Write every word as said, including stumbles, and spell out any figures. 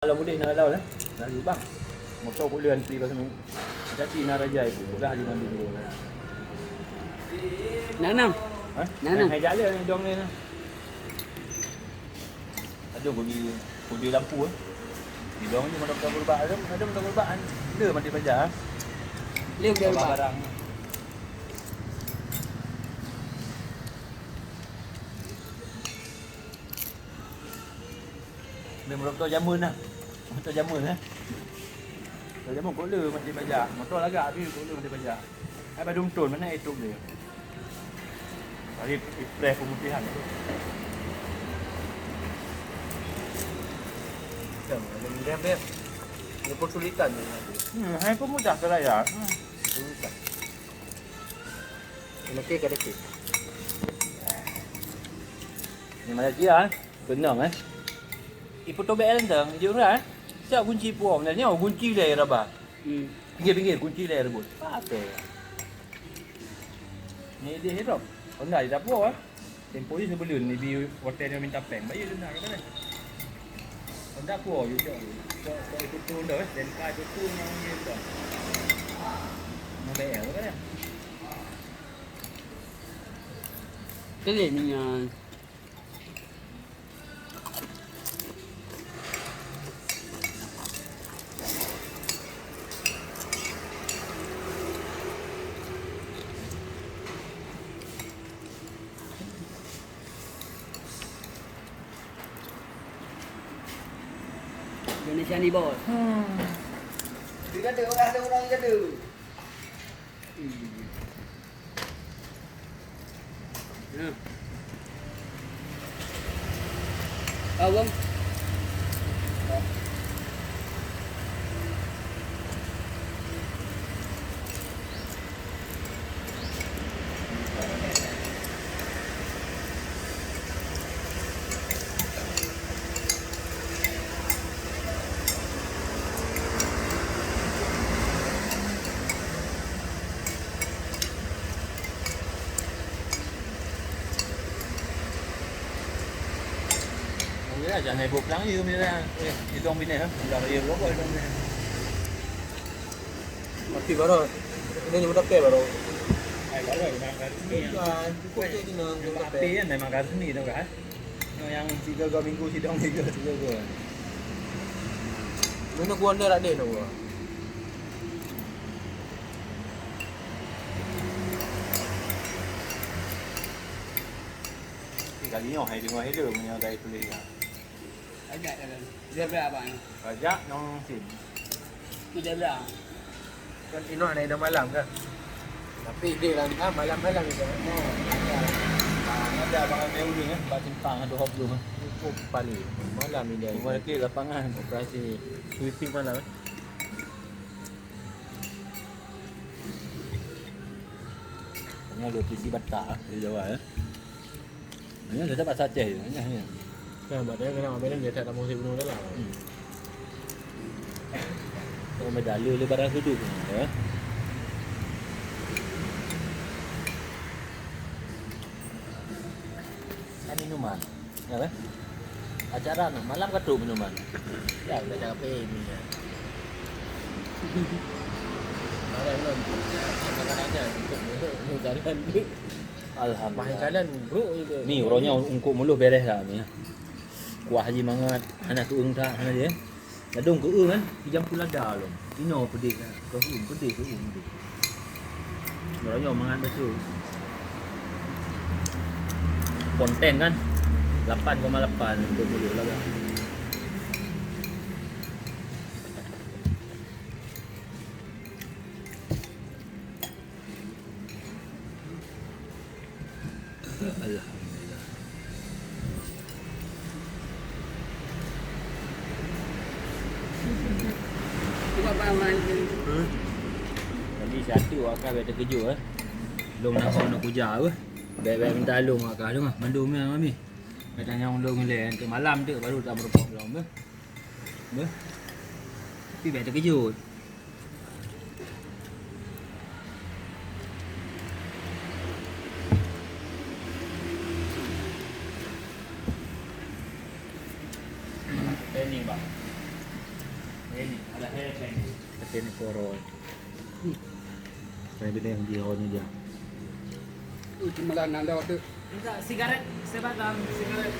Kalau boleh nak lawan, eh? Nak bang. Motor boleh antri kat sana. Hati-hati nak raja itu. Pegang je ngambil dulu. Nah, nah. Ha? Nah, nah. Hai, hai, jalan ni, dong ni, nah. Ada bunyi kode lampu, eh. Di dong ni mana bukan berubah, ada, ada bukan berubah, kan? Dia mati baja, eh. Dia udah berubah. Barang. Dia motor jamun lah. Motor jamun, eh. Motor jamun, kok le mati baja. Motor lagak, tapi kok le mati baja. Hai, badum ton, mana itu dia? Tadi spray pemutihan. Macam ada mudah, Beb. Ada kesulitan ni. Hmm, hai pun mudah ke raya. Hmm. Kesulitan. Okey, kada okey. Ni Malaysia, eh. Keunong, eh. Iputo B L entong, jeuet, eh. Siap kunci puong, dan nyoe kunci lé raba. Hmm. Pinggir-pinggir, kunci lé rebut. Pakai. Ni dia hidup. Honda di dapur, eh. Tempo ni sebelum ni di hotel yang minta peng. Bayu tu nak kata. Honda puo, you cok. Cok, cok itu tu dah, eh. Dan kai itu tu memang dia tu. Memang B L tu kan. Kali ni, ah, Indonesia ni, bos. Hmm. Dia kata orang ada orang kata. Hmm. Ya. Awam. Ya, jangan heboh pelang you, mira. Eh, hidung bini, ha? Enggak, ya, berapa hidung bini? Mati baru. Ini nyamuk tapé baru. Ai, baru, memang harus ni. Bukan, cukup je kena nyamuk tapé. Api kan memang harus ni tu kan. Yang tiga, dua minggu sidang tiga, tiga, dua. Mana gua anda tak ada nak gua? Ni kali nyoh hai dengar hello punya dai tulis dah. Ajak jalan. Dia bela apa ni? Ajak nong sim. Dia bela. Kan inoh ada dah malam ke? Tapi dia lah, ah, malam-malam je. Oh, ada. Ah, ada abang ada ni, eh, bak simpang ada hop tu, eh. Cukup paling. Malam ni dia. Cuma ke lapangan operasi sweeping malam, eh. Hanya ada T V Batak, eh, di Jawa, eh. Hanya tetap bahasa Aceh je, hanya, hanya. Kan, buat dia kena ambil dia tak tamu si bunuh dalam. Hmm. Kau medali le barang sudut, ya. Kan minuman. Ya, kan? Acara nak malam ka trok minuman. Ya, udah cakap ni ya. Ada belum? Makanan aja untuk untuk jalan. Alhamdulillah. Main jalan, bro, itu. Ni, uronya ungkuk muluh beres dah ni. Kuah haji mangat, hana tueng tak, hana dia. Ladong keu eu kan, kijang pun lada lom. Inoe peudeh kan. Keu eu, peudeh, keu eu, peudeh. Meurayoe mangat bacut. Konten kan, lapan koma lapan untuk mulut lah kan. Alhamdulillah. Cuba bangun. Hmm. Jadi satu akak biar terkejut, eh. Lom nak kau nak kuja, eh. Baik-baik minta lom akak tu mah. Mandum yang kami. Kata nyang lom leh, untuk malam tu baru tak berpok lom, eh. Beh. Tapi biar terkejut. Training, bah. Tapi ni korol. Saya bina yang dia ni dia. Uh, cuma lah nanda tu. Minta sigaret sebatang, sigaret.